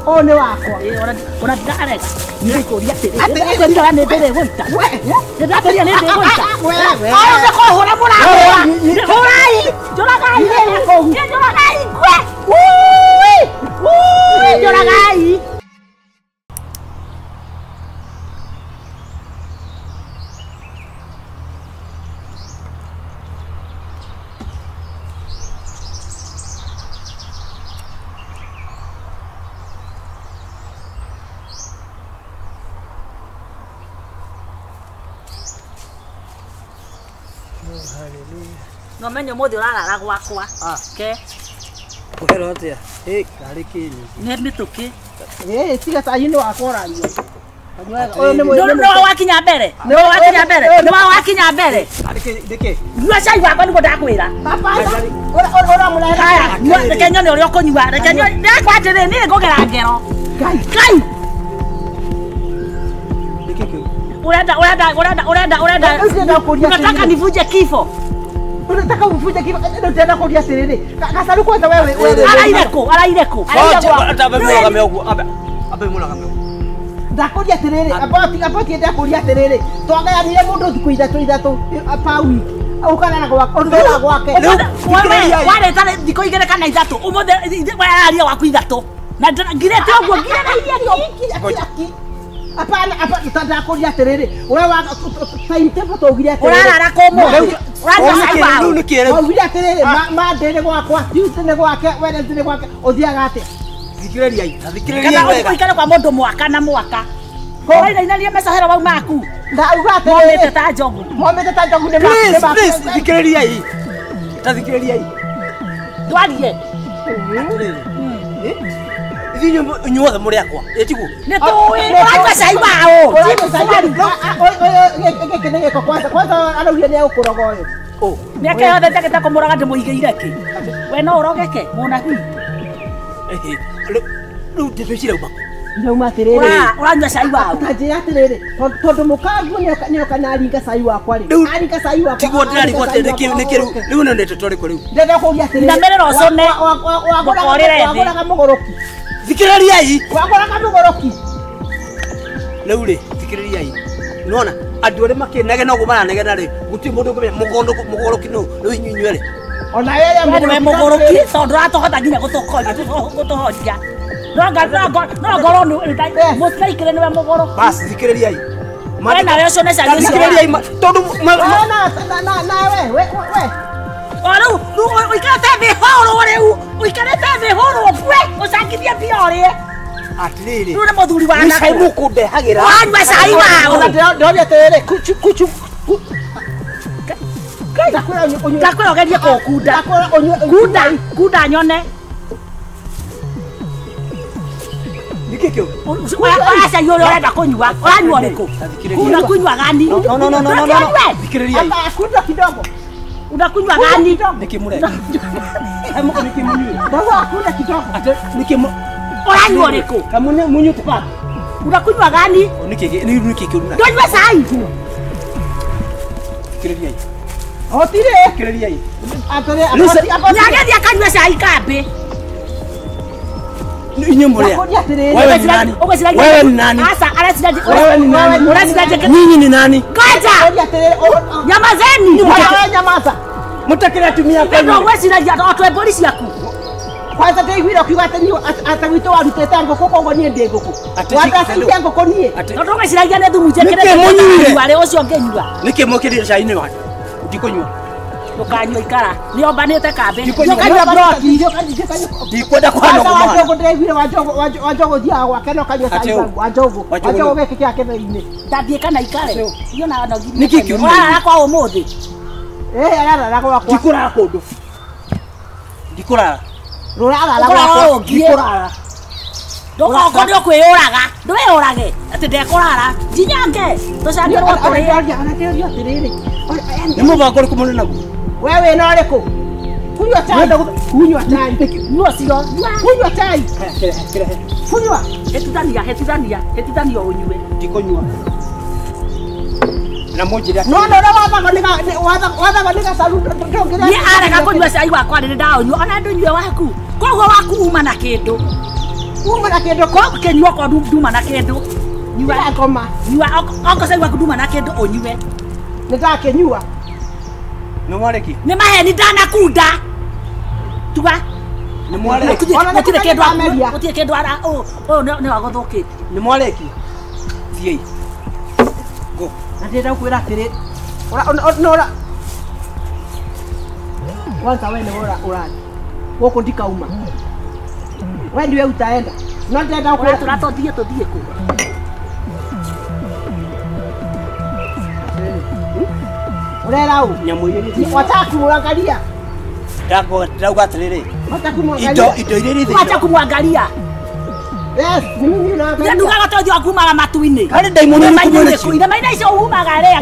Ũyũ nĩ wakwa. Ona ndarega. Nĩngũria atĩrĩ. Ndĩrakwĩrire nĩ ndĩrĩgũita. Ndĩrakwĩrire nĩ ndĩrĩgũita. Ũyũ nĩ kũhũra mũrahũra. Hũrai. Njũragai. Njũragai ngwe. Ui! Njũragai. No menye mũthĩ ũrarara gwakwa. Ke. Ũhero atĩa? Ĩ, karĩ kĩ nyingĩ. Nĩ mĩtũkĩ. Ĩ, tiga cai nĩ wakwa ũranyua. Ũyũ nĩ mũĩ. Nĩ wakinya mbere. Nĩ wakinya mbere. Nĩ wakinya mbere. Nĩkĩ? Nyua cai wakwa nĩguo ndakwĩra. Ũramũrehera. Haya, nyua reke nyone ũrĩa ũkũnyua. Reke nyone. Ndakwa atĩrĩ, niĩ ngũgera ngero. Ngai. Ngai. Nĩkĩ kĩu? Urenda urenda urenda urenda urenda. Unataka nivunje kifo. Unataka uvunje kifo. Ndio kũria atĩrĩrĩ. Gacaru kwanza wewe wewe. Araire kũ? Araire kũ? Ambe mũrũgame ũguo. Ambe mũrũgame ũguo. Ndakũria atĩrĩrĩ, aboti aboti ndakũria atĩrĩrĩ. Twagayanire mũndũ thikũ ithatũ ithatũ per week. Ũkarara gwake, ũrara gwake. Warĩta thikũ igĩrĩ kana ithatũ. Ũmũthĩ wararia waku ithatũ. Na ngirĩte ũguo ngirĩrĩirie. Hapana, hapana, ndakũria atĩrĩrĩ. We wa timetable twaugire atĩrĩrĩ. Ũrarara kũ ũmũthĩ? Ũranyua cai waũ? Waugire atĩrĩrĩ, Monday nĩ gwakwa, Tuesday nĩ gwake, Wednesday nĩ gwake. Ũthiaga atĩa? Thikĩrĩriai, thikĩrĩriai Kana wega. ũikare kwa mũndũ mwaka na mwaka. Ũrainainania mecahero mau maku. Ndauga atĩrĩrĩ. Momĩte ta njogu. Momĩte ta njogu nĩ Please, please, thikĩrĩriai. Ta thikĩrĩriai. Twarie. Ithuĩ inyuothe mũrĩ akwa. Ĩ tiguo? Nĩ tũĩ. Ũranyua cai waũ? Gĩkĩ nĩ gĩko kwanza. Kwanza araugire nĩ egũkũroga ũyũ. Mĩaka yothe njagĩte kũmũroga ndĩmũigĩire kĩ? We no ũrogeke mũnabii. Rĩu ndeto ici irauma kũ? Irauma atĩrĩrĩ. Ũranyua cai waũ? Ta njĩra atĩrĩrĩ, tondũ mũkanguo nĩoka na aringa cai wakwa rĩ. Aringa cai wakwa. Tiguo ndĩrarigwo atĩ nĩkĩ nĩkĩ rĩu rĩu nĩ ndeto rĩkũ rĩu. Ndĩrenda kũũria atĩrĩrĩ. Inamĩrĩra ũcũne. Ndũkorĩre thĩ. Wagũraga mũgũrũki. Thikĩrĩriai. Wagũraga mũgũrũki. Rĩu rĩ, thikĩrĩriai. Nĩwona andũ arĩa makĩnegena ũguo maranegena rĩ, gũtirĩ mũndũ ũngĩmenya mũgondo mũgũrũki nũ, rĩu inyuĩ inyuerĩ. Ona wewe nĩwe mũgũrũki tondũ ndũratũhota nginya gũtũhoria. No ngorwo mũtiraikĩre nĩwe mũgũrũki. Bas, thikĩrĩriai. We nawe ũcũne cai ũcio. Thikĩrĩriai tondũ Na we we we. O rĩu ũikarĩte thĩ hũrwo rĩu. Ũikarĩte thĩ hũrwo bue ũcangithie mbia ũrĩe. Atĩrĩrĩ. Rĩu nĩ mũthuri wa Nĩ cai mũkũndehagĩra. Wanyua cai waũ? Ndĩroria atĩrĩrĩ, kuchu kuchu. Ndakwĩra ũgerie kũkunda. Kunda, kunda nyone. Nĩkĩ kĩu? Oya cai ũrĩa ũrenda kũnyua. Ũranyua ũrĩkũ? Unakunywa gani? No, no, no, no, no, no. Thikĩrĩriai. Kunda kidogo. Unakunywa gani? Nĩkĩ mũreka? Nĩkĩ mũnyuĩte? Ndauga kunda kidogo. Nĩkĩ Ũranyua ũrĩkũ? Mũnyuĩte pa? Unakunywa gani? Nĩkĩ nĩkĩ kĩu? Ndũnyue cai. Thikĩrĩriai. Gũtirĩ. Thikĩrĩriai. Nĩagĩthiĩ akanyue cai kambĩ. Inyuĩ mũrĩ a? Wewe ni nani? Wewe ni nani? Asa, Wewe ni nani? Ureciria Nyinyi ni nani? Ngoja. Nyamazeni. Nyamaza. Mũtakĩrĩ atumia akwa. Nĩ ũgwĩciragia o twĩ mbũri ciaku. Kwanza ndĩiguire ũkiuga atĩ niĩ atĩ gwitũ warutĩte ngũkũ koguo niĩ ndĩ ngũkũ. Wandacithia ngũkũ niĩ. Tondũ ũgwĩciragia nĩ thumu njĩkĩrĩte Nĩkĩ mũnyuire? Warĩ ũcio ngĩnyua. Nĩkĩ mwĩkĩrire cai-inĩ wake? Ndikũnyua. Ndũkanyua ikara. Nĩ ombanĩte kambĩ. Ndikũnyua. Ndũkanyua broti. Ndikwenda kũhana ũguo Kwanza mũhana. Wanjogu ndĩraiguire Wanjogu ũthiaga gwake na ũkanyua cai Atĩ ũ? Wanjogu. Wanjogu Wanjogu gĩkĩ kĩa kĩthĩi-inĩ. Ndathiĩ kana ikare. Iyo na nogiri. Nĩkĩ kĩũru? Ũrarara kwa ũmũthĩ. Ĩ ararara gwakwa. Ndikũrara kũndũ. Ndikũrara. Rũrarara Ũkũrara gwakwa. ũngiĩ. Ndikũrara. Ndũgoka nĩ ũkwĩyũraga. Ndwĩyũrage. Atĩ ndekũrara. Nginyange. Tũcangĩrwo tũrĩe. Ndĩroria atĩrĩrĩ. Nĩ mũbango ũrĩkũ mũrĩ naguo? We wĩna ũrĩkũ? Kunyua chai. Kunyua chai. Nyua cio. Kunyua chai. Kunyua. Hĩtithania, hĩtithania, hĩtithania ũnyue. Ndikũnyua. Na mũnjĩre atĩrĩrĩ. No no ũrĩa wathagwo nĩ gacaru ndũngĩrĩa. Niĩ arega kũnyua cai wakwa nĩ ndaũnyua ona ndũnyue waku. Koguo waku uma na kĩndũ. Uma na kindu ko kinyua ko nduma na kindu. Nyua ngoma. Nyua ongo cai waku nduma na kindu unyue. Ni ndakinyua. Ni mwareki. Ni maheni ndanakunda. Tuga. Ni mwareki. Gutire kindu gutire kindu ara o ni waguthukitie. Ni mwareki. Thiei. Go. Na ndira kwira atiri. Ora no ora. Kwanza wewe ni ora urathi. Guku ndikauma. Wewe ndiwe utaenda. No ndenda kwira turatothie tuthie ku. Urera u. Nyamu iri. Wataka kumwangalia. Ndako ndauga atiriri. Wataka kumwangalia. Indo indo iri. Wacha kumwangalia. Yes, mimi ninaangalia. Ndugaga tothio akumaga matu-inĩ. Kari ndaimono ni irema-inĩ icio umaga rĩa.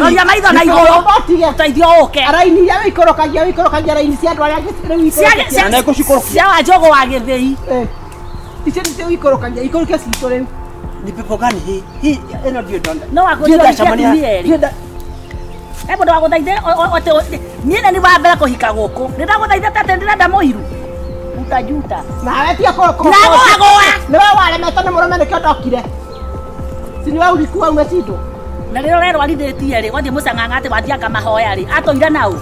Roria maitho na igũrũ. Ũteithio ũke. Raini iria wĩikũrũkagia raini cia andũ arĩa angĩ rĩu ikũrũkagia. Na nĩngũcikũrũkia. Cia Wanjũgũ wa Gĩthĩi. Icio nĩcio wĩikũrũkagia, ikũrũkia citũ rĩu. Ni pepo gani hii? Hii ĩno ndiũ ndonda. No wakũnjia atumia erĩ. He mũndũ wagũthaithire niĩ na nĩ wa mbere kũhika gũkũ. Nĩndagũthaithĩte atĩ ndĩrenda mũiru. Utajuta. Nawe tia kũrũkũ. Nagũagũa. Nĩwe waremetwo nĩ mũrũme nĩkĩo ndokire. Si niwe ulikuwa umeshindwa. Na rĩrĩa ũrerwarithĩtie rĩ, wathiĩ mũcang'ang'a atĩ wathianga mahoya rĩ, atũire nau.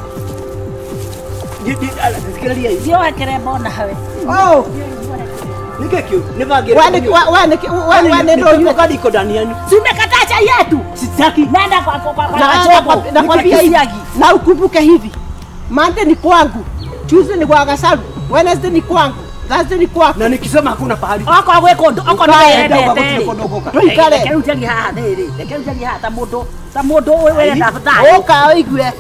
Thikĩrĩria. Thiĩ woe kĩremba onawe. Oh. Nĩkĩ kĩu? Nĩ bangi. Wewe nĩ ndũnyue kadiko ndani yanyu. Tumekataa chai yetu. Sitaki. Nenda kwa Wanjũgũ. Nakwambia hivi. Na ukumbuke hivi. Monday ni kwangu. Tuesday ni kwa Gasaru. Wednesday ni kwangu. Thursday ni kwako. Na nikisema hakuna pahali. Oko gwĩ kũndũ, oko nĩ wendete. Tuikare. Reke rĩu njarie haha rĩrĩ. Reke rĩu njarie haha ta mũndũ wenda thayũ. Ũka ũigue.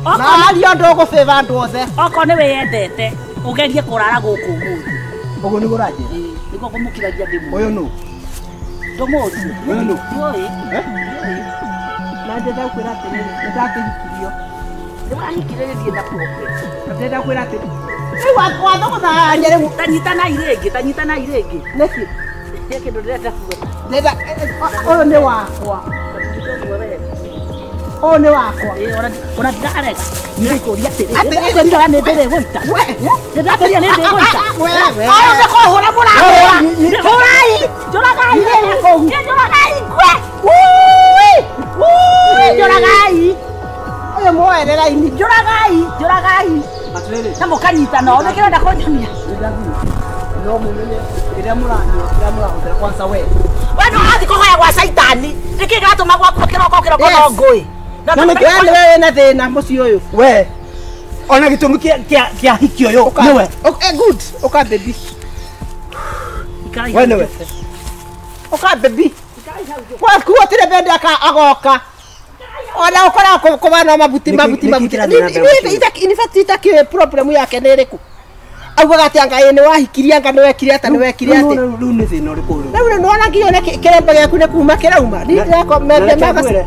Na aria ndũgũbĩba andũ othe. Oko nĩ wĩyendete, ũgerie kũrara gũkũ ũmũthĩ. Ũguo nĩguo ũranjĩra? Nĩguo ngũmũkiragia ndĩmũĩ. Ũyũ nũ? Ndũmũĩ. Ũyũ nũ? Ndiũĩ. Na ndĩrenda gũkwĩra atĩrĩrĩ, nĩndakĩhikirio. Nĩwahikire gĩthiĩ na kuo. Ndĩrenda gũkwĩra atĩrĩrĩ. Rĩu wathũgũthania rĩu. Tanyitanai rĩngĩ, tanyitanai rĩngĩ. Nĩkĩ? He kĩndũ ndĩrenda kuga. Ndĩrenda ũyũ nĩ wakwa. Ũyũ nĩ wakwa. Ona ndirarega. Nĩngũria atĩrĩrĩ. Nĩndakũria nĩ ndĩrĩgũita. Nĩndakũria nĩ ndĩrĩgũita. Ũyũ nĩ kũhũra mũrahũra. Hũrai. Njũragai. Njũragai ngwe. Njũragai. Ũyũ muoere raini. Njũragai. Njũragai. Na mũkanyitana o nĩkĩrenda kũnyonia. No mũmenye kĩrĩa mũranyua kĩrĩa mũrahũthĩra kwanza we. We no ũrathiĩ kũhoya gwa caitani. Nĩkĩ kĩratũma gwaku kĩroko kĩroko no ngũĩ. Na nĩkĩ we nĩwe wĩna thĩna mũciĩ ũyũ. We. Ona gĩtũmi kĩa hiki ũyũ nĩwe. Good. Ũka baby. We nĩwe. Ũka baby. Gwaku gũtirĩ bende agoka. Ona ũkoragwo kũbana mabuti mabuti mabuti. In fact itakĩũĩ problem yake nĩ ĩrĩkũ. Augaga atĩ anga nĩ wahikirie anga nĩ wekire atĩ nĩ wekire atĩ. Rĩu nĩ thĩna ũrĩkũ rĩu? Rĩu nĩ wona nginya kĩremba gĩaku nĩ kuma kĩrauma. Niĩ ndĩreko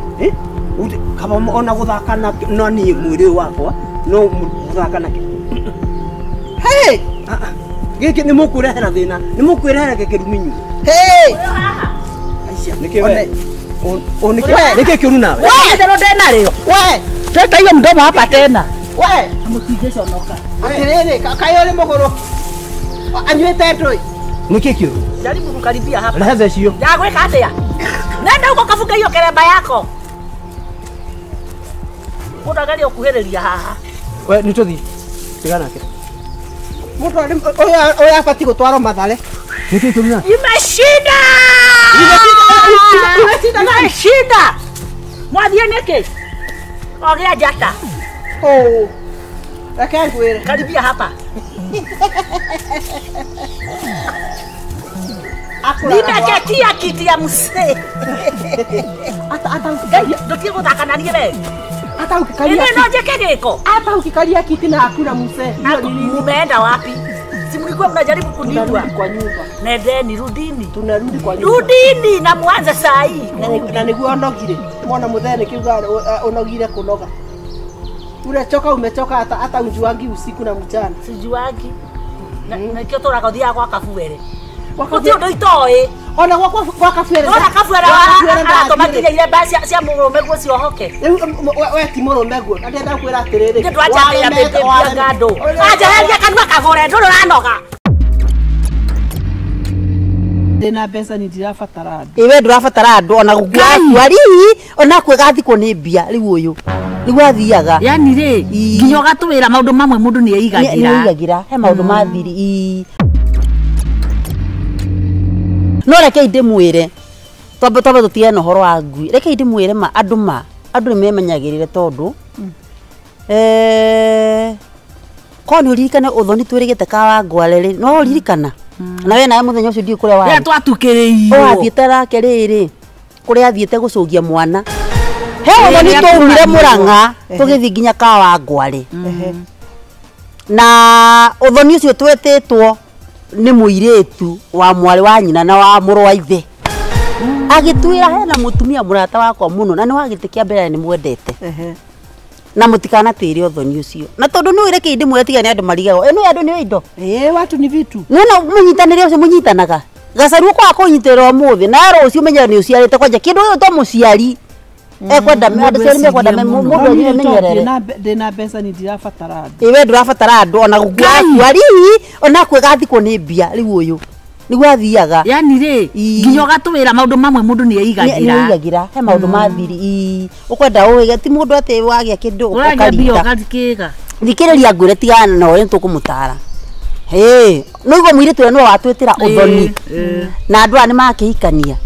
Kaba ona gũthaka na niĩ mwĩrĩ ũyũ wakwa no gũthaka nakĩ. Hey! Gĩkĩ nĩ mũkwĩrehera thĩna, nĩ mũkwĩrehera gĩkĩrumi inyuĩ. Hey! Nĩkĩ we? Nĩkĩ kĩũru nawe? We itherũ ndĩnarĩo. We! Teta hiyo mdomo hapa tena. We! Mũtingĩconoka. Atĩrĩrĩ, kaĩ ũrĩ mũgũrũki? Anyuĩte ndũĩ? Nĩkĩ kĩũru? Jaribu kukaribia hapa. Rehe icio. Ndagwĩka atĩa? Nenda huko kafunge hiyo keremba yako. Mũndũ ageria gũkuhĩrĩria haha. We nĩ tũthiĩ. Tiga nake. Mũndũ ũyũ abatiĩ gũtwarwo Mathare. Nĩkĩ kĩũru nawe? Imeshinda! Imeshinda! Imeshinda! Mwathiĩ nĩkĩ? Ogĩa njata. Oh. Reke ngwĩre. Karibia hapa. Nimeketia kiti ya mzee. Hata ndutie gũthaka na niĩ we. Hata ukikalia. Ĩno no njĩke gĩko. Hata ukikalia kiti na hakuna mzee. Mumeenda wapi? Si mlikuwa mnajaribu kuniua. Kwa nyumba. Nendeni, rudini. Tunarudi kwa nyumba. Rudini na muanze saa hii. Na nĩguo onogire. Mwana mũthee nĩkĩuga onogire kũnoga. Unachoka umechoka hata ujuangi usiku na mchana. Sijuangi. Na nikio tũraga ũthiaga gwa kabuere. Gũtirĩ ũndũ itoĩ. Ona gwa kabuere. Ona kabuere aratũmakinya iremba cia mũrũme guo ciohoke. Rĩu we ti mũrũme guo. Na ndĩrenda kwĩra atĩrĩrĩ. Nĩ ndwanjatĩra mbĩmbĩ ngandũ. Anjeheria kanua kagũre ndũrĩ ũranoga. Ndina mbeca ni ndirabatara andũ. Iwe ndurabatara andũ ona gũkua ri ona kwĩgathikwo nĩ mbia rĩu ũyũ nĩguo athiaga. Yani rĩ nginya ũgatwĩra maũndũ mamwe mũndũ nĩ eigagĩra. Nĩ eigagĩra he maũndũ ma thiri. No reke ndĩmwĩre twambe tũtigane na ũhoro wa ngui. Reke ndĩmwĩre ma andũ ma andũ nĩ memenyagĩrĩre tondũ ko nĩ ũririkane ũthoni twĩrĩgĩte ka wa ngware rĩ no ũririkana na we nawe mũthenya ũcio ndiũ kũrĩa warĩ. Twatukĩrĩirio. Wathiĩte nake rĩrĩ kũrĩa athiĩte gũcũgia mwana he ũthoni twaumire Mũrang'a tũgĩthiĩ nginya ka wa ngware na ũthoni ũcio twetĩtwo nĩ mũirĩtu wa mwarĩ wa nyina na wa mũrũ wa ithe agĩtwĩra hena mũtumia mũrata wakwa mũno na nĩ wa gĩtĩ kĩa mbere nĩ mwendete na mũtikanatĩre ũthoni ũcio na tondũ nĩ ũreke ndĩmwĩre tiga nĩ andũ marigagwo ĩno andũ nĩ indo watu ni vitu nona mũnyitanĩre ũcio mũnyitanaga gacaru kwa kũnyitĩrĩra ũmũthĩ na rũciũ menye nĩ ũciarĩte kwanja kĩndũ gĩgwĩtwo mũciari ekwenda andũ ciari mekwenda mũndũ emenyerere. Ndina mbeca ni ndirabatara andũ. Iwe ndurabatara andũ ona gũkua ri ona kwĩgathikwo nĩ mbia rĩu ũyũ nĩguo athiaga. Yani rĩ nginya ũgatwĩra maũndũ mamwe mũndũ nĩ eigagĩra. Nĩ eigagĩra he maũndũ ma thiri. Ũkwenda ũige ti mũndũ atĩ wagĩa kĩndũ ũkarita. Thikĩrĩria ngwĩre tigana na ũrĩa tũkũmũtara. No igua mũirĩtu ũrĩa nĩwe watwĩtĩra ũthoni na andũ aya nĩ makĩhikania.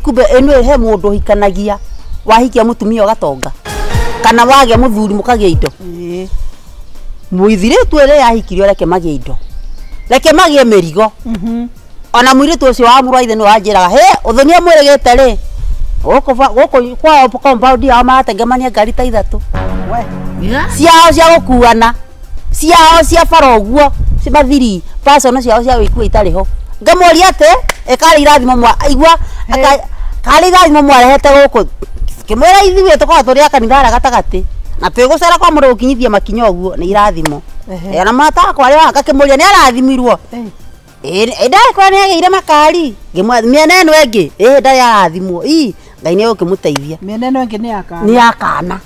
Kumbe ĩno he mũndũ ũhikanagia wahikia mũtumia ũgatonga kana wagĩa mũthuri mũkagĩa indo. Mũithirĩtu ũrĩa yahikirio reke magĩe indo reke magĩe mĩrigo. Ona mũirĩtu ũcio wa mũrũ wa ithe nĩwe wanjĩraga he ũthoni amwĩrĩgĩte rĩ gũkũ kwao compound yao maratengemania ngari ta ithatũ ciao cia gũkuana ciao cia bara ũguo mathiri personal ciao cia wĩkua itarĩ ho. Ngamũria atĩ ĩkarĩ irathimo mwa igua karĩ irathimo mwarehete gũkũ kĩmwĩra ithuĩ tũkoragwo tũrĩ a kanitha harĩa gatagatĩ na twĩgũcera kwa mũndũ gũkinyithia makinya ũguo nĩ irathimo. Ona mũrata wakwa arĩa ngakĩmũria nĩ arathimirwo ndarĩ nĩ agĩire makari mĩena ĩno ĩngĩ ndarĩ arathimwo Ngai nĩ egũkĩmũteithia. Mĩena ĩno ĩngĩ nĩ ya kana. Nĩ ya kana.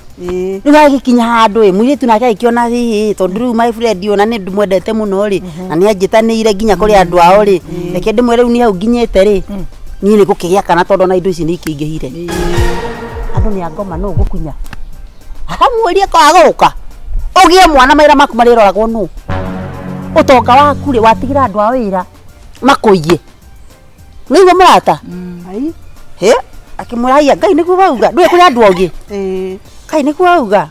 Rĩu agĩkinya handũ ĩ mũirĩtu nake agĩkĩona tondũ rĩu my friend ona nĩ ndĩmwendete mũno rĩ na nĩ anjĩtanĩire nginya kũrĩ andũ ao rĩ reke ndĩmwĩre rĩu nĩ hau nginyĩte rĩ niĩ nĩ ngũkĩgĩa kana tondũ ona indo ici nĩ ikĩingĩhire. Andũ nĩ a ngoma nũ ngũkunya akamũria kwaga gũka ũgĩe mwana mawĩra maku marĩroragwo nũ ũtonga waku rĩ watigĩra andũ a wĩra makũiye nĩguo mũrata akĩmwĩra haiya Ngai nĩguo wauga ndũĩ kũrĩ andũ ogĩ Ngai nĩguo wauga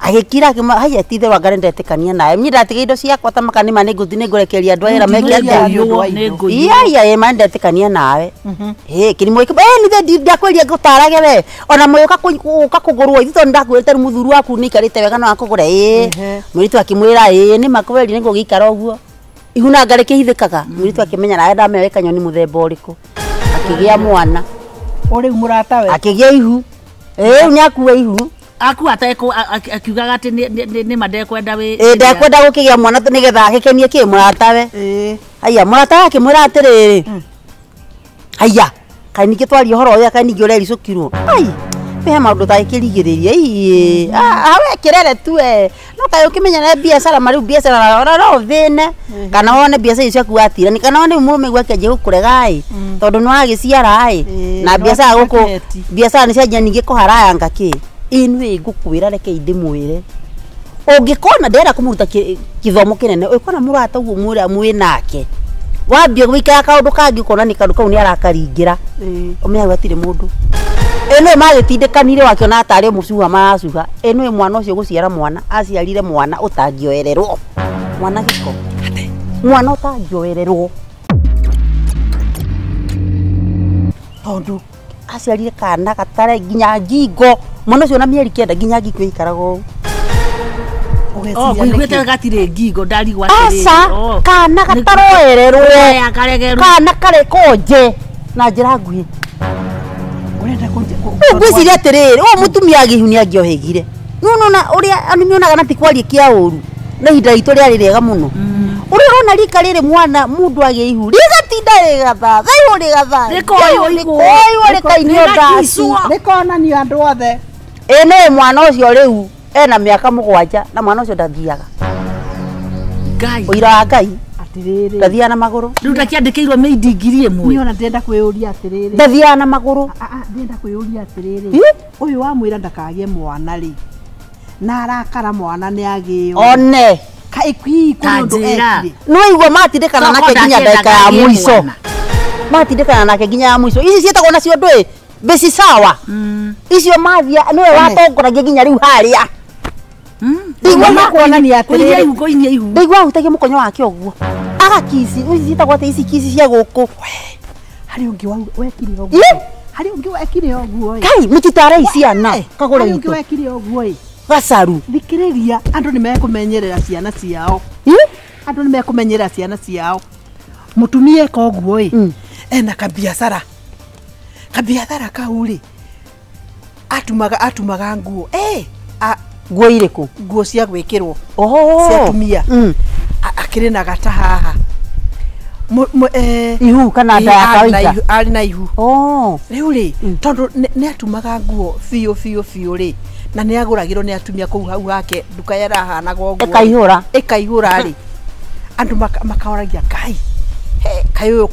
agĩkira akĩmwĩra haiya ti itherũ anga nĩndetĩkania nawe niĩ ndatiga indo ciakwa ta maka nĩma nĩngũthiĩ nĩngũrekereria andũ a wĩra meke atĩa iya ĩ ma nĩndetĩkania nawe kĩrimũ gĩkĩ nithe ndakwĩria ngũtarage we ona mũyũ ũka kũgũrwo ithuĩ tondũ nĩndakwĩrĩte rĩu mũthuri waku nĩaikarĩte wega no akũgũre mũirĩtu akĩmwĩra nĩma kweri nĩngũgĩikara ũguo ihu na ngarĩ kĩhithĩkaga mũirĩtu akĩmenya nawe ndamenya wĩ kanyoni mũthemba ũrĩkũ akĩgĩa mwana ũrĩu mũrata we akĩgĩa ihu rĩu nĩakua ihu aku atekũ akiugaga atĩ nĩma ndekwenda wĩ ndekwenda gũkĩgĩa mwana nĩgetha agĩkenie kĩ mũratawe haiya mũratawe akĩmwĩra atĩrĩrĩ haiya kaĩ ningĩ twaria ũhoro ũyũ kaĩ ningĩ ũrericũkirwo ai he maũndũ tagĩkĩrigĩrĩria we kĩrere tu no kaĩ ũkĩmenya biacara ma rĩu biacara ona no ũthĩne kana wone biacara icio ciaku watirani kana wone mũrũme guo akĩanjia gũkũrega ĩ tondũ nĩ wagĩciara ĩ na biacara gũkũ biacara nĩ cianjia ningĩ kũharayanga kĩ ĩnĩ ngũkwĩra reke ndĩmwĩre ũngĩkona ndĩrenda kũmũruta kĩthomo kĩnene ũngĩkona mũrata ũguo mwĩra mwĩ nake wambia gũikara kaũndũ kangĩ ũkona nĩ kaũndũ kau nĩ arakaringĩra ũmenye hatirĩ mũndũ ĩno magĩtindĩkanire wakĩona tarĩ mũcuha maracuha ĩno mwana ũcio gũciara mwana aciarire mwana ũtangĩoererwo mwana gĩko mwana ũtangĩoererwo tondũ aciarire kana gatare nginya ngingo mwana ũcio na mĩeri 9 nginya ngingo ĩikaraga ũũ ngũiguĩte gatirĩ ngingo ndarigwo atĩrĩrĩ aca kana gataroererwo kana karĩ konje na njĩra nguhĩ ngwĩciria atĩrĩrĩ ũyũ mũtumia agĩihu nĩ angĩohĩgire nĩũnona ũrĩa andũ nyonaga na ti kwaria kĩa ũru na ihinda ritũ rĩarĩ rĩega mũno ũrĩa ũrona rika rĩrĩ mwana mũndũ agĩa ihu rĩgatinda rĩgathatha ihu rĩgathatha rĩkoywo rĩkainio ndaci rĩkonanio andũ othe ĩno mwana ũcio rĩu ena mĩaka 7 na mwana ũcio ndathiaga Ngai ũira wa Ngai Atiriri. Ndathiaga na magũrũ. Rĩu ndakiandĩkĩirwo mĩindi 1000. Niĩ ona ndĩrenda kwĩyũria atĩrĩrĩ. Ndathiaga na magũrũ. Ndĩrenda kwĩyũria atĩrĩrĩ. Ũyũ wamwĩra ndakagĩe mwana rĩ. Na arakara mwana nĩ agĩo. One. Kaĩ hihi kũrĩ ũndũ ekire. No igua matindĩkana nake nginya ndagĩka ya mũico. Matindĩkana nake nginya ya mũico. Ici ciĩtagwo nacio ndũĩ mbeci sawa. Icio mathia nĩwe watongoragia nginya rĩu harĩa. Ndaigua kuonania atĩrĩrĩ. Ndaigua ahutagia mũkonyo wake ũguo. Agakici, ici ciĩtagwo atĩ ici kici cia gũkũ. Harĩ ũngĩ wekire ũguo. Harĩ ũngĩ wekire ũguo. Kai mũtitarei ciana kagũre itũ. Harĩ ũngĩ wekire ũguo. Gacaru. Thikĩrĩria andũ nĩ mekũmenyerera ciana ciao. Andũ nĩ mekũmenyerera ciana ciao. Mũtumia eka ũguo ĩ. Ena kabiacara. Kabiacara kau rĩ. Atumaga nguo. Nguo irĩkũ? Nguo cia gwĩkĩrwo. Cia atumia. Akĩrĩ na gata haha. Ihu kana nda ya kawaida. Arĩ na ihu. Rĩu rĩ tondũ nĩ atumaga nguo biũ biũ biũ rĩ. Na nĩ agũragĩrwo nĩ atumia kũu hau hake nduka yarahanaga ũguo. Ĩkaihũra. Ĩkaihũra rĩ. Andũ makaoragia Ngai. Kaĩ ũyũ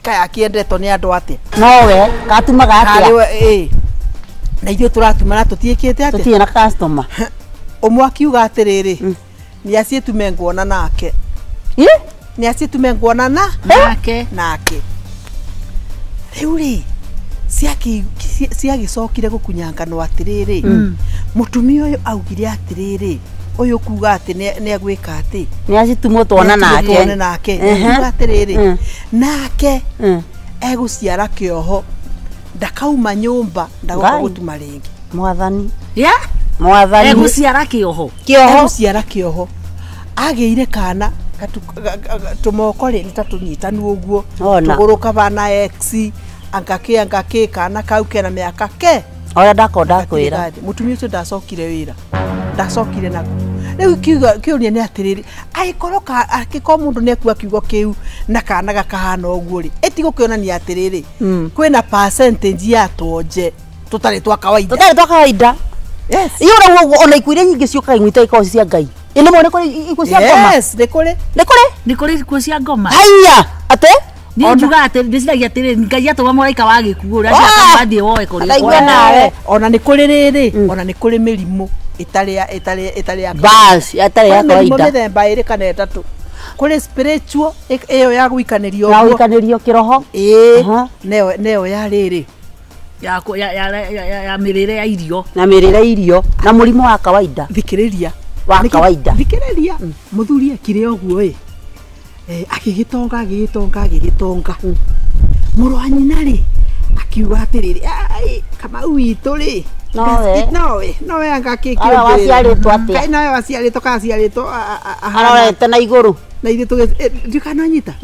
kaya akĩendetwo nĩ andũ atĩa? Nowe gatumaga atĩa? Na ithuĩ tũratuma na tũtiĩkĩte atĩa? Tũtirĩ na customer. Ũmwe akiuga atĩrĩrĩ, nĩ acitume nguona nake. Nĩ acitume nguona nake. Nake. Rĩu rĩ ciagĩcokire gũkunyanganwo atĩrĩrĩ. Mũtumia ũyũ augire atĩrĩrĩ, ũyũ kuga atĩ nĩ agwĩka atĩ. Nĩ acitumwo tuona nake. Tuone nake. Kuga atĩrĩrĩ, nake egũciara kĩoho. Ndakauma nyũmba ndagoka gũtuma rĩngĩ. Mwathani. Mwathani. Egũciara kĩoho. Egũciara kĩoho. Agĩire kana tũmoko rĩ nĩ ta tũnyitanu ũguo. Tũgũrũ kabana X angake kana kau kena mĩaka ke. Oya ndakonda kwĩra. Mũtumia ũcio ndacokire wĩra. Ndacokire naku. Rĩu kĩũria nĩ atĩrĩrĩ, angĩkorwo angĩkorwo mũndũ nĩ akua kiugo kĩu na kana gakahana ũguo rĩ, ĩtigũkĩonania atĩrĩrĩ, kwĩna percentage ya tuonje tũtarĩ twa kawaida. Tũtarĩ twa kawaida. Yes. Iyo ũraigua ũguo ona ikuũ iria nyingĩ ciũkaga imwe itarĩ ikoragwo cia Ngai. Ĩ nĩ nĩ kũrĩ ikuũ cia ngoma? Yes, nĩ kũrĩ. Nĩ kũrĩ? Nĩ kũrĩ ikuũ cia ngoma. Haiya, atĩ? Niĩ njugaga atĩ ndĩciragia atĩrĩrĩ, Ngai atũma mũraika wa gĩkuũ ũrĩa acoka athiĩ woe kũrĩ. Ndaigua nawe. Ona nĩ kũrĩ rĩrĩ, ona nĩ kũrĩ mĩrimũ ĩtarĩ ya bas, ĩtarĩ ya kawaida. Mĩthemba ĩrĩ kana ĩtatũ. Kũrĩ spiritual ĩyo ya gũikanĩrio ũguo. Ya gũikanĩrio kĩroho. Ĩĩ, neyo ya rĩrĩ. Ya mĩrĩre ya irio. Na mĩrĩre irio na mũrimũ wa kawaida. Thikĩrĩria. Wa kawaida. Thikĩrĩria. Mũthuri ekire ũguo ĩ. Agĩgĩtonga agĩgĩtonga agĩgĩtonga. Mũrũ wa nyina rĩ akiuga atĩrĩrĩ, Kamau witũ rĩ. Nowe. Nowe anga kĩkĩ. Ara waciarĩtwo atĩa? Nowe waciarĩtwo kana aciarĩtwo arorete na igũrũ. Na ithuĩ tũgĩ kana nyita.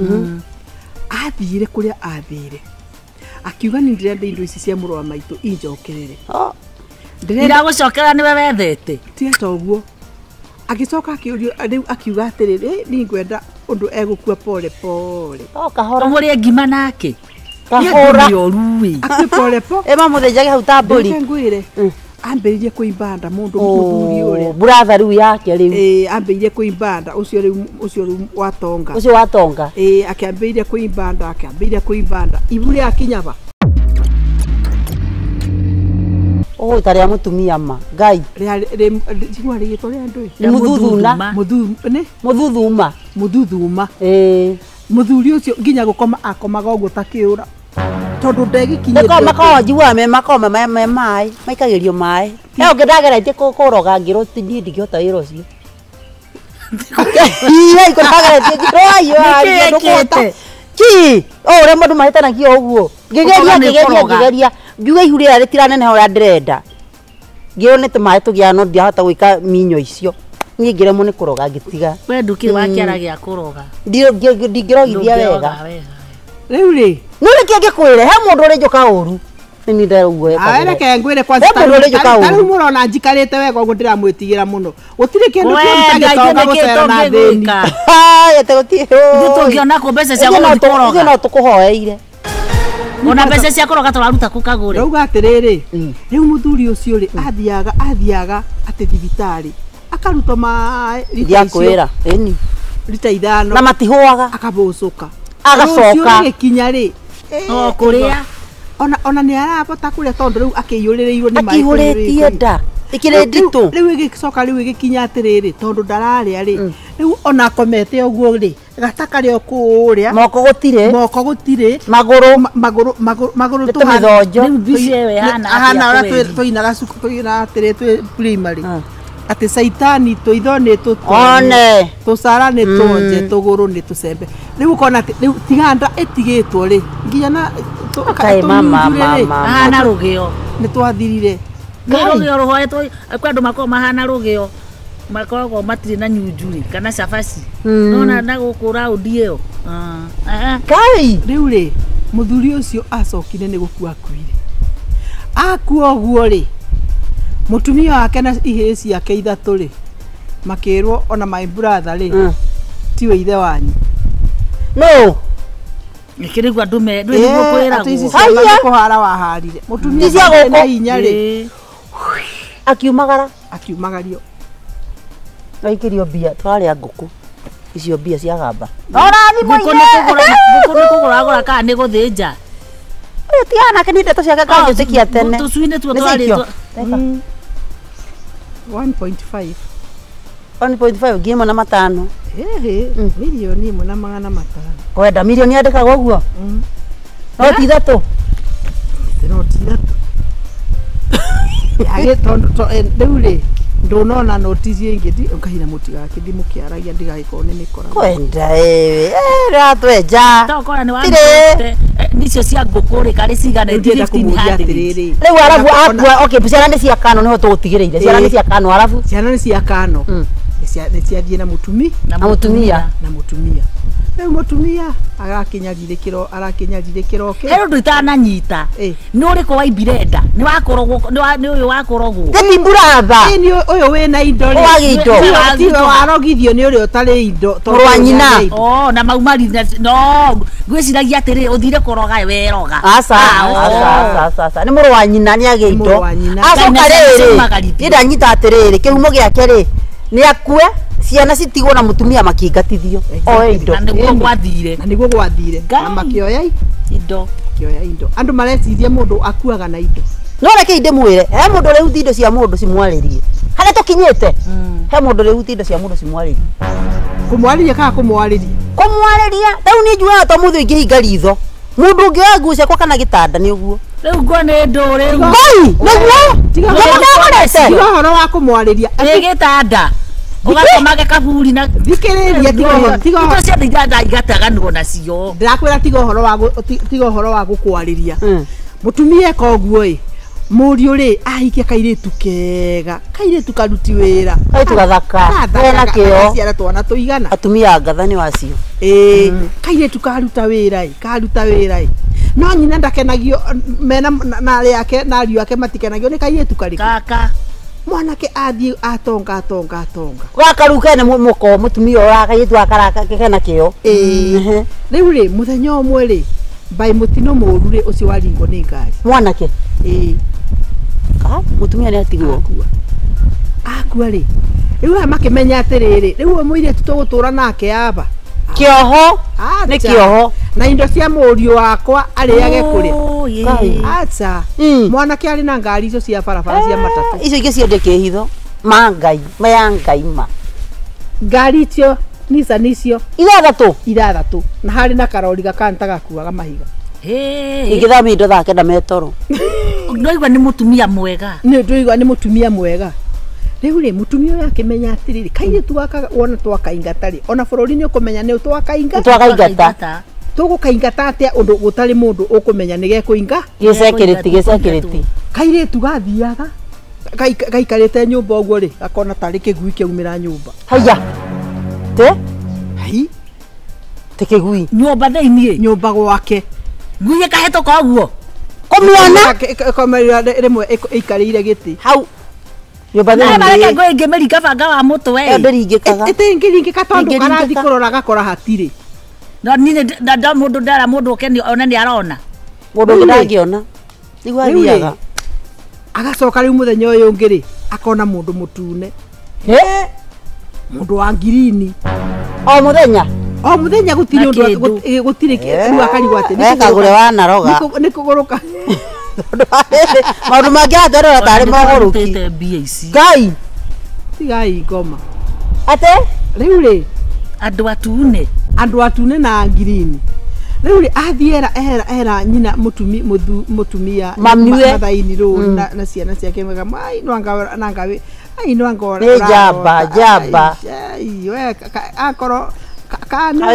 Athire kũrĩa athire. Akiuga nĩ ndĩrenda indo ici cia mũrũ wa maitũ injokerere. Ndĩragũcokera nĩwe wethete. Tiga ta ũguo. Agĩcoka akĩũrio rĩu akiuga atĩrĩrĩ, niĩ ngwenda ũndũ egũkua pole pole. Kahora. Ũmũrĩe ngima nake. Kahora. Akue pole pole. Ĩ mamũthĩnjage hau ta mbũri. Reke ngwĩre. Ambĩrĩrie kũimba nda mũndũ mũthuri ũrĩa. Brother rĩu yake rĩu. Ĩ ambĩrĩrie kũimba nda ũcio rĩu watonga. Ũcio watonga. Ĩ akĩambĩrĩria kũimba nda akĩambĩrĩria kũimba nda. Ibu rĩakinya ba. Ũgũita rĩa mũtumia ma. Ngai. Rĩa njigua rĩgĩtwo rĩa ndũĩ. Mũthuthuna. Nĩ? Mũthuthuma. Mũthuthuma. Ĩ. Mũthuri ũcio nginya gũkoma akomaga ũguo ta kĩũra. Tondũ ndegĩkinyĩte. Nĩko makoragwo njiguaga me makoma me maĩ, maikagĩrio maĩ. He ũngĩ ndageretie kũroga ngĩrwo niĩ ndingĩhota wĩra ũcio. Ihe iko ndageretie ngĩrwo ndũkũhota. Ki, o ũrĩa mũndũ mahĩtanagia ũguo. Ngĩgeria ngiuga ihu rĩrĩa rĩtiraneneha ũrĩa ndĩrenda. Ngĩrwo nĩ tũmaĩ tũgĩaga no ndiahota gwĩka minyo icio. Niĩ ngĩremwo nĩ kũroga ngĩtiga. We ndũkĩrĩ wa kĩara gĩa kũroga. Ndingĩrogithia wega. Rĩu rĩ. No nĩkĩ ngĩkwĩre he mũndũ ũrĩ njũka ũru. Nĩ ndĩraigua eka. Reke ngwĩre kwanza He mũndũ ũrĩ njũka ta rĩu ũru. mũrona njikarĩte wega ũguo ndĩramwĩtigĩra mũno. Gũtirĩ kĩndũ kĩũru ta gĩtonga gũcera na thĩni. Haya gũtirĩ. Ithuĩ tũngĩona kũ mbeca cia gũthiĩ kũroga. Ithuĩ no tũkũhoeire. Ona mbeca cia kũroga tũraruta kũ kagũre. Ndauga atĩrĩrĩ, rĩu mũthuri ũcio rĩ athiaga atĩ thibitarĩ akarutwo maĩ rita icio. Ndiakwĩra. Ĩni. Rita ithano. Na matihuaga. Akabucuka. Agacoka. Rũciũ rĩgĩkinya rĩ. O kũrĩa. Ona nĩ arabota kũrĩa tondũ rĩu akĩiyũrĩrĩirwo nĩ maĩ. Akĩihũrĩtie nda. Ikĩrĩ nditũ. Rĩu ĩgĩcoka rĩu ĩgĩkinya atĩrĩrĩ tondũ ndararĩa rĩ. Rĩu ona akomete ũguo rĩ gata karĩ o kũrĩa. Moko gũtirĩ. Moko gũtirĩ. Magũrũ. Magũrũ magũrũ magũrũ tũmĩthonjo. Rĩu mbica ĩyo ĩhana atĩa ũrĩa tũinaga cukuru tũinaga atĩrĩ twĩ primary. Atĩ caitani tũitho nĩ tũtone. Tũcara nĩ tũonje tũgũrũ nĩ tũcembe. Rĩu ũkona atĩ rĩu tiga nda ĩtigĩtwo rĩ nginya na mama ahana rũgĩo. Nĩ twathirire. Nĩ rũgĩo rũhoetwo kwĩ andũ makoragwo mahana rũgĩo makoragwo matirĩ na nyunjurĩ kana cabaci. Nona na gũkũ raundi ĩyo. Kai rĩu rĩ mũthuri ũcio acokire nĩ gũkua akuire. Akua ũguo rĩ mũtumia wake na ihĩĩ ciake ithatũ rĩ makĩrwo ona my brother rĩ tiwe ithe wanyu. No. Nĩkĩrĩgua andũ me ndũĩ kwĩragwo. Haya kũhara waharire. Mũtumia na hinya rĩ akiumagara akiumagario. Aikĩrio mbia twarĩa ngũkũ icio mbia cia gamba. Ora thimũ inĩ. Ngũkũ nĩ kũgũra kana nĩ gũthĩnja. Ũyũ ti anake nĩ ndeto ciake kanjĩtĩkia tene. Tũcui nĩ tuo twarĩtwo. 1.5. 1.5 ngiri ĩmwe na matano. Ehe, milioni ĩmwe na magana matano. Kwenda milioni yandĩkagwo ũguo? No ti ithatũ. No ti ithatũ. Yage tondũ rĩu rĩ ndũnona notice ĩngĩ ndi ngahina mũtigakĩthi mũkĩaragia ndigagĩkorwo nĩ mĩkora. Kwenda ĩĩ ratwenja. Tokora nĩ wa nicio cia ngũkũ rĩ karĩ cigana atĩrĩrĩ. Rĩu arabu akua okay ciana nĩ cia kano nĩho tũgũtigĩrĩire. Ciana nĩ cia kano arabu. Ciana nĩ cia kano. Nĩ ciathiĩ na mũtumi na mũtumia na mũtumia. Rĩu mũtumia arakinyarirĩkĩro arakinyarirĩkĩro ke. He ũndũ itananyita. Nĩ ũrĩkũ waimbire nda? Nĩ wakorogwo nĩ ũyũ wakorogwo. Nĩ mburatha. Nĩ ũyũ wĩna indo rĩ. Wagĩ indo. Tiwe warogithio nĩ ũrĩa ũtarĩ indo. Mũrũ wa nyina. Oh na maumari no ngwĩciragia atĩrĩ ũthire kũroga weroga. Aca aca aca nĩ mũrũ wa nyina nĩ agĩ indo. Acoka rĩrĩ niĩ ndanyita atĩrĩrĩ kĩhumo gĩake rĩ nĩ akue ciana citigwo na mutumia makingatithio oe indo na niguo gwathire na niguo gwathire na makioya indo makioya indo andu mareciria mundu akuaga na indo no reke inde mwire he mundu riu indo cia mundu cimwaririe haria tukinyite he mundu riu indo cia mundu cimwaririe kumwariria kana kumwariria kumwariria riu ni njugaga to muthu ingihinga ritho mundu ungioya nguo ciakwa kana gitanda ni uguo riu nguo ni ndu riu ngai niguo tiga ũhoro wa kumwariria ni gitanda ugakomage kaburi na thikiriria tiga tiga indo ciothe igataganwo nacio ndirakwira tiga ũhoro wa tiga ũhoro wa gũkwarĩria mutumia koguo ĩ mũriũ rĩ ahikia kairĩtu kega kairĩtu karuti wĩra kairĩtu gathaka kena kĩo ciana twana tũigana atumia ngatha nĩ wacio ĩĩ kairĩtu karuta wĩra ĩ karuta wĩra ĩ no nyina ndakenagio mena na arĩa ake na ariũ ake matikenagio nĩ kairĩtu karĩkũ kaka mwanake athiĩ atonga atonga atonga gakaru kene muko mutumia ũrĩa kairĩtu gaka kena kĩo ĩĩ rĩu rĩ mũthenya ũmwe rĩ mbai mũtino mũũru rĩ ũcio waringwo nĩ ngari mwanake ĩĩ mutumia nĩ atigwo akua rĩ rĩu aya makĩmenya atĩrĩrĩ rĩu ũyũ mũirĩtu tũgũtũra nake aba kĩoho nĩ kĩoho na indo cia mũriũ wakwa arĩage kũrĩa acha mwanake arĩ na ngari icio cia barabara cia matatũ icio ingĩ ciendie kĩhitho ma ngai ma ya ngai ma ngari icio Nissan icio ithathatũ na harĩ na karori gakanta gakuaga mahiga ingĩthamia indo thaa kenda metoro ndoigua nĩ mũtumia mwega nĩ ndoigua nĩ mũtumia mwega rĩu rĩ mũtumia ũyũ akĩmenya atĩrĩrĩ kairĩtu gaka wona twakaingata rĩ ona bũrũri nĩ ũkũmenya nĩ twakaingata tũgũkaingata atĩa ũndũ gũtarĩ mũndũ ũkũmenya nĩ gekũinga gĩcekĩrĩti kairĩtu gathiaga gaikarĩte nyũmba ũguo rĩ gakona tarĩ kĩgui kĩaumĩra nyũmba haiya te hai te kĩgui nyũmba thĩiniĩ nyũmba gwake ngui ĩkahĩtũka ũguo kũmĩona ĩkomerera rĩmwe ĩikarĩire gĩtĩ hau nyũmba thĩiniĩ mareke ngui ĩngĩmĩringa banga wa mũtwe ĩyo ndĩringĩkaga ĩtingĩringĩka tondũ karathi kũrora gakora hatirĩ no niĩ nda mũndũ ndara mũndũ oke one nĩ arona mũndũ ũngĩ ndangĩona nĩguo athiaga agacoka rĩu mũthenya ũyũ ũngĩ rĩ akona mũndũ mũtune mũndũ wa ngirini O muthenya. O muthenya gutiri undu gutiri riu akarigwo ati wekagure wanaroga ni kuguruka. Maundu mangi aterora tari moguruki. Ngai tigai ngoma. Ate riu ri andu atune. Andu atune na ngirini. Riu ri athiera era nyina mutumia mathaini ru na ciana ciake mega mai no anga nangawe ai no anga ni jamba jamba. Ai we akoro kana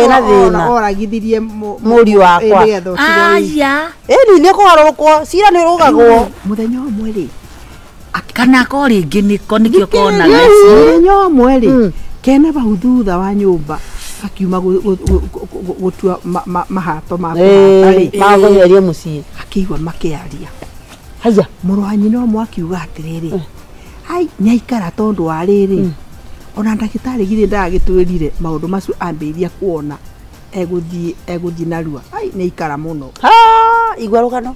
oragithirie muri wakwa. Aya eni ni kugarurukwo cira ni rugagwo muthenya umwe ri kana ko ringi niko nikio kona muthenya umwe ri kena bau thutha wa nyumba akiuma gutua mahato ma ri magutherie mucii akiigua makiaria. Haya mũrũ wa nyina ũmwe akiuga atiriri ai nyaikara tondu wa riri ona ndagĩtarĩ githĩ ndagĩtwĩrire maũndũ macio ambĩrĩria kuona egũthiĩ narua ai nĩikara mũno. Ha igua rũgano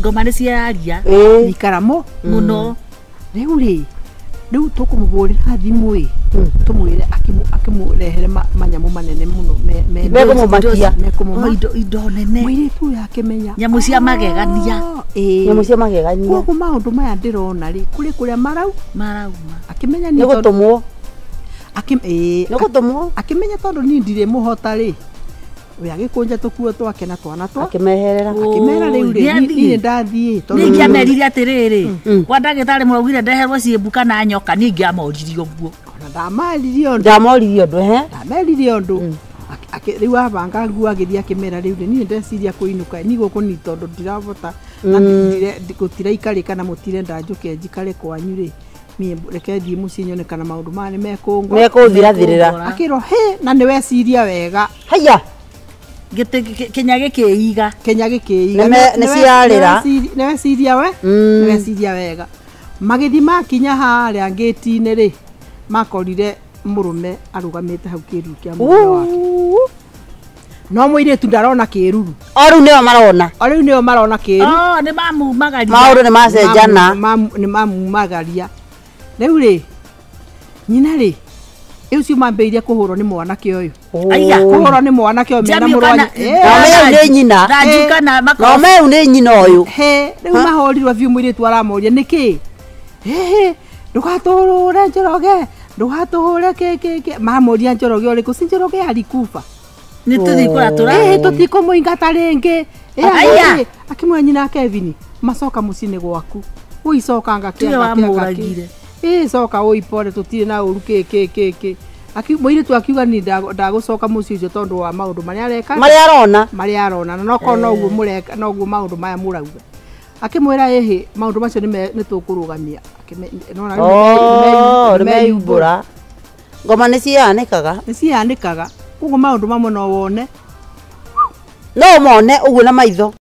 ngoma nĩ ciaria nĩikara mũno. Rĩu rĩ rĩu tũkũmũhũrĩra thimũ ĩ tũmwĩre akĩmũrehere manyamũ manene mũno mekũmũmakia indo nene. Mũirĩtu ũyũ akĩmenya nyamũ cia magegania. Nyamũ cia magegania. Koguo maũndũ maya ndĩrona rĩ kũrĩ kũrĩa marauma akĩmenya nĩ gũtũmwo nĩ gũtũmwo akĩmenya tondũ niĩ ndirĩ mũhota rĩ we agĩkũnja tũkuo twake na twana twa akĩmeherera akĩmera rĩu rĩ niĩ ndathiĩ tondũ niĩ ngĩamerire atĩrĩrĩ kwa ndagĩtarĩ mũraugire ndeherwo ciĩmbu kana nyoka niĩ ngĩamoririe ũguo. Ona ndamaririe ũndũ ndamoririe ũndũ he ndameririe ũndũ rĩu abanga nguo agĩthiĩ akĩmera rĩu rĩ niĩ ndeciria kũinũka niĩ gũkũ ni tondũ ndirabota na gũtiraikarĩka na mũtirenda njũke njikare kwanyu rĩ niĩ reke thiĩ mũciĩ nyone kana maũndũ maya nĩ mekũthirathirĩra. Akĩrwo hĩ na nĩ weciria wega. Haya Kenya gĩkĩiga Kenya gĩkĩiga nĩ ciarĩra nĩ weciria we nĩ weciria wega. Magĩthiĩ makinya harĩa ngĩti-inĩ rĩ makorire mũrũme arũgamĩte hau kĩruru kĩa mũrũme wake. No mũirĩtu ndarona kĩruru. O rĩu nĩo marona. O rĩu nĩo marona kĩruru. Oh nĩ mamumagaria. Maũndũ nĩ macenjana. Nĩ mamumagaria. Rĩu rĩ nyina rĩ ũcio mambĩrĩirie kũhũrwo nĩ mwanake ũyũ. Aya kũhũrwo nĩ mwanake ũyũ mena mũrũ wa no meu nĩ nyina. No meu nĩ nyina ũyũ. He rĩu mahũrirwo biũ mũirĩtu aramoria nĩkĩ? Hehe ndũgatũhũre Njoroge ndũgatũhũre kĩ mamoria Njoroge ũrĩkũ si Njoroge alikufa. Nĩ tũthiĩ kũrĩa tũra. Tũtikũmũingata rĩngĩ. Aya akĩmwĩra nyina Kevin macoka mũciĩ nĩ gwaku. Ũicokanga kĩanga. Coka ũipore tũtirĩ na ũru kĩ mũirĩtu akiuga ni ndagũcoka mũciĩ ũcio tondũ wa maũndũ marĩa areka marĩa arona marĩa arona na nokorwo noguo mũreka noguo maũndũ maya mũrauga. Akĩmwĩra ĩhĩ maũndũ macio nĩ tũkũrũgamia. Nĩ meyumbũra ngoma nĩ cianĩkaga nĩ cianĩkaga koguo maũndũ mamwe no wone no mone ũguo na maitho.